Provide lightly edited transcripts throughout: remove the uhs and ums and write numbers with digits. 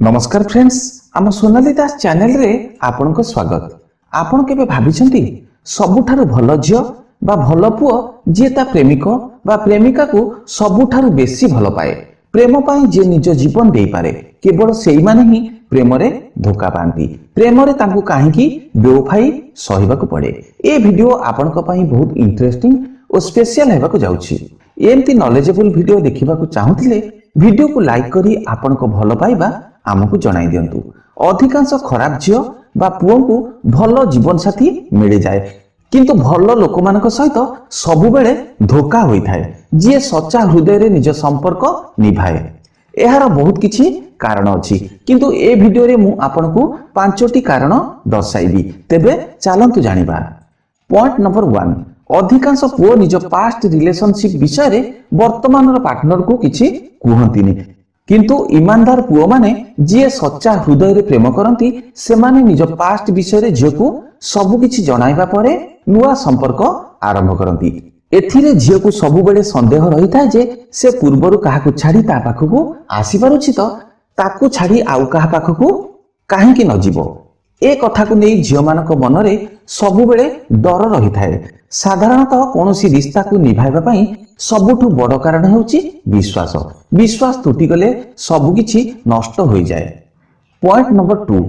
ନମସ୍କାର ଫ୍ରେଣ୍ଡସ୍, ଆମ ସୋନାଲି ଦାସ ଚ୍ୟାନେଲରେ ଆପଣଙ୍କ ସ୍ୱାଗତ। ଆପଣ କେବେ ଭାବିଛନ୍ତି, ସବୁଠାରୁ ଭଲ ଝିଅ ବା ଭଲ ପୁଅ ଯିଏ ତା ପ୍ରେମିକ ବା ପ୍ରେମିକାକୁ ସବୁଠାରୁ ବେଶୀ ଭଲ ପାଏ, ପ୍ରେମ ପାଇଁ ଯିଏ ନିଜ ଜୀବନ ଦେଇପାରେ, କେବଳ ସେଇମାନେ ହିଁ ପ୍ରେମରେ ଧୋକା ପାଆନ୍ତି? ପ୍ରେମରେ ତାଙ୍କୁ କାହିଁକି ବେଓଫାଇ ସହିବାକୁ ପଡେ? ଏ ଭିଡିଓ ଆପଣଙ୍କ ପାଇଁ ବହୁତ ଇଣ୍ଟରେଷ୍ଟିଂ ଓ ସ୍ପେଶିଆଲ ହେବାକୁ ଯାଉଛି। ଏମିତି ନଲେଜେବଲ ଭିଡିଓ ଦେଖିବାକୁ ଚାହୁଁଥିଲେ ଭିଡିଓକୁ ଲାଇକ୍ କରି ଆପଣଙ୍କ ଭଲ ପାଇବା ଆମକୁ ଜଣାଇ ଦିଅନ୍ତୁ। ଅଧିକାଂଶ ଖରାପ ଝିଅ ବା ପୁଅଙ୍କୁ ଭଲ ଜୀବନସାଥୀ ମିଳିଯାଏ, କିନ୍ତୁ ଭଲ ଲୋକମାନଙ୍କ ସହିତ ସବୁବେଳେ ଧୋକା ହୋଇଥାଏ, ଯିଏ ସଚ୍ଚା ହୃଦୟରେ ନିଜ ସମ୍ପର୍କ ନିଭାଏ। ଏହାର ବହୁତ କିଛି କାରଣ ଅଛି, କିନ୍ତୁ ଏ ଭିଡିଓରେ ମୁଁ ଆପଣଙ୍କୁ ପାଞ୍ଚଟି କାରଣ ଦର୍ଶାଇବି। ତେବେ ଚାଲନ୍ତୁ ଜାଣିବା। ପଏଣ୍ଟ ନମ୍ବର 1, ଅଧିକାଂଶ ପୁଅ ନିଜ ପାଷ୍ଟ ରିଲେସନସିପ ବିଷୟରେ ବର୍ତ୍ତମାନର ପାର୍ଟନରକୁ କିଛି କୁହନ୍ତିନି। କିନ୍ତୁ ଇମାନଦାର ପୁଅମାନେ, ଯିଏ ସଚ୍ଚା ହୃଦୟରେ ପ୍ରେମ କରନ୍ତି, ସେମାନେ ନିଜ ପାଷ୍ଟ ବିଷୟରେ ଝିଅକୁ ସବୁ କିଛି ଜଣାଇବା ପରେ ନୂଆ ସମ୍ପର୍କ ଆରମ୍ଭ କରନ୍ତି। ଏଥିରେ ଝିଅକୁ ସବୁବେଳେ ସନ୍ଦେହ ରହିଥାଏ ଯେ ସେ ପୂର୍ବରୁ କାହାକୁ ଛାଡି ତା ପାଖକୁ ଆସିପାରୁଛି, ତ ତାକୁ ଛାଡି ଆଉ କାହା ପାଖକୁ କାହିଁକି ନ ଯିବ? ଏ କଥାକୁ ନେଇ ଝିଅମାନଙ୍କ ମନରେ ସବୁବେଳେ ଡର ରହିଥାଏ। ସାଧାରଣତଃ କୌଣସି ରିସ୍ତାକୁ ନିଭାଇବା ପାଇଁ ସବୁଠୁ ବଡ କାରଣ ହେଉଛି ବିଶ୍ୱାସ। ବିଶ୍ୱାସ ତୁଟିଗଲେ ସବୁକିଛି ନଷ୍ଟ ହୋଇଯାଏ। ପଏଣ୍ଟ ନମ୍ବର 2,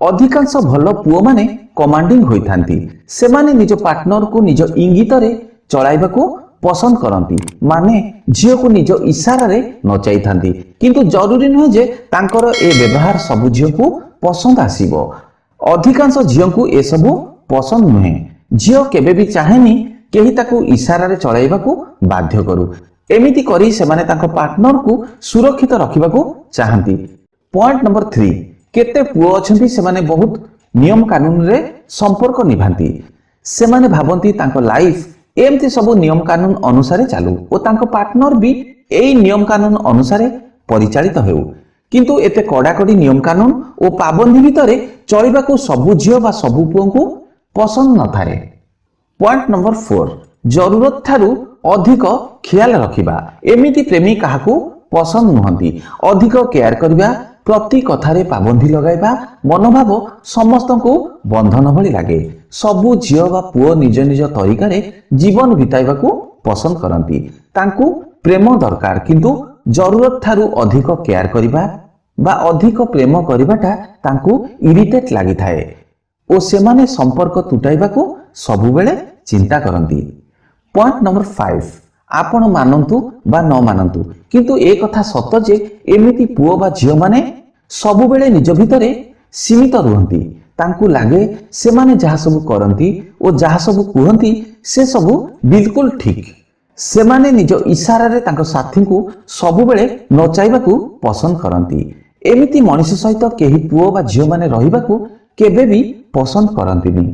ଅଧିକାଂଶ ଭଲ ପୁଅମାନେ କମାଣ୍ଡିଂ ହୋଇଥାନ୍ତି। ସେମାନେ ନିଜ ପାର୍ଟନରକୁ ନିଜ ଇଙ୍ଗିତରେ ଚଳାଇବାକୁ ପସନ୍ଦ କରନ୍ତି, ମାନେ ଝିଅକୁ ନିଜ ଇଶାରାରେ ନଚାଇଥାନ୍ତି। କିନ୍ତୁ ଜରୁରୀ ନୁହେଁ ଯେ ତାଙ୍କର ଏ ବ୍ୟବହାର ସବୁ ଝିଅକୁ ପସନ୍ଦ ଆସିବ। ଅଧିକାଂଶ ଝିଅଙ୍କୁ ଏସବୁ ପସନ୍ଦ ନୁହେଁ। ଝିଅ କେବେ ବି ଚାହେଁନି କେହି ତାକୁ ଇଶାରାରେ ଚଳାଇବାକୁ ବାଧ୍ୟ କରୁ। ଏମିତି କରି ସେମାନେ ତାଙ୍କ ପାର୍ଟନରକୁ ସୁରକ୍ଷିତ ରଖିବାକୁ ଚାହାନ୍ତି। ପଏଣ୍ଟ ନମ୍ବର 3, କେତେ ପୁଅ ଅଛନ୍ତି, ସେମାନେ ବହୁତ ନିୟମ କାନୁନରେ ସମ୍ପର୍କ ନିଭାନ୍ତି। ସେମାନେ ଭାବନ୍ତି ତାଙ୍କ ଲାଇଫ ଏମିତି ସବୁ ନିୟମ କାନୁନ ଅନୁସାରେ ଚାଲୁ ଓ ତାଙ୍କ ପାର୍ଟନର ବି ଏଇ ନିୟମ କାନୁନ ଅନୁସାରେ ପରିଚାଳିତ ହେଉ। କିନ୍ତୁ ଏତେ କଡ଼ାକଡ଼ି ନିୟମ କାନୁନ ଓ ପାବନ୍ଦି ଭିତରେ ଚଳିବାକୁ ସବୁ ଝିଅ ବା ସବୁ ପୁଅଙ୍କୁ ପସନ୍ଦ ନଥାଏ। ପଏଣ୍ଟ ନମ୍ବର 4, ଜରୁରତ ଠାରୁ ଅଧିକ ଖିଆଲ ରଖିବା। ଏମିତି ପ୍ରେମୀ କାହାକୁ ପସନ୍ଦ ନୁହନ୍ତି। ଅଧିକ କେୟାର କରିବା, ପ୍ରତି କଥାରେ ପାବନ୍ଦି ଲଗାଇବା ମନୋଭାବ ସମସ୍ତଙ୍କୁ ବନ୍ଧନ ଭଳି ଲାଗେ। ସବୁ ଝିଅ ବା ପୁଅ ନିଜ ନିଜ ତରିକାରେ ଜୀବନ ବିତାଇବାକୁ ପସନ୍ଦ କରନ୍ତି। ତାଙ୍କୁ ପ୍ରେମ ଦରକାର, କିନ୍ତୁ ଜରୁରତ ଠାରୁ ଅଧିକ କେୟାର କରିବା ବା ଅଧିକ ପ୍ରେମ କରିବାଟା ତାଙ୍କୁ ଇରିଟେଟ୍ ଲାଗିଥାଏ ଓ ସେମାନେ ସମ୍ପର୍କ ତୁଟାଇବାକୁ ସବୁବେଳେ ଚିନ୍ତା କରନ୍ତି। ପଏଣ୍ଟ ନମ୍ବର 5, ଆପଣ ମାନନ୍ତୁ ବା ନ ମାନନ୍ତୁ, କିନ୍ତୁ ଏ କଥା ସତ ଯେ ଏମିତି ପୁଅ ବା ଝିଅମାନେ ସବୁବେଳେ ନିଜ ଭିତରେ ସୀମିତ ରୁହନ୍ତି। ତାଙ୍କୁ ଲାଗେ ସେମାନେ ଯାହା ସବୁ କରନ୍ତି ଓ ଯାହା ସବୁ କୁହନ୍ତି, ସେ ସବୁ ବିଲକୁଲ ଠିକ୍। ସେମାନେ ନିଜ ଇଶାରାରେ ତାଙ୍କ ସାଥୀଙ୍କୁ ସବୁବେଳେ ନଚାଇବାକୁ ପସନ୍ଦ କରନ୍ତି। ଏମିତି ମଣିଷ ସହିତ କେହି ପୁଅ ବା ଝିଅମାନେ ରହିବାକୁ କେବେ ବି ପସନ୍ଦ କରନ୍ତିନି।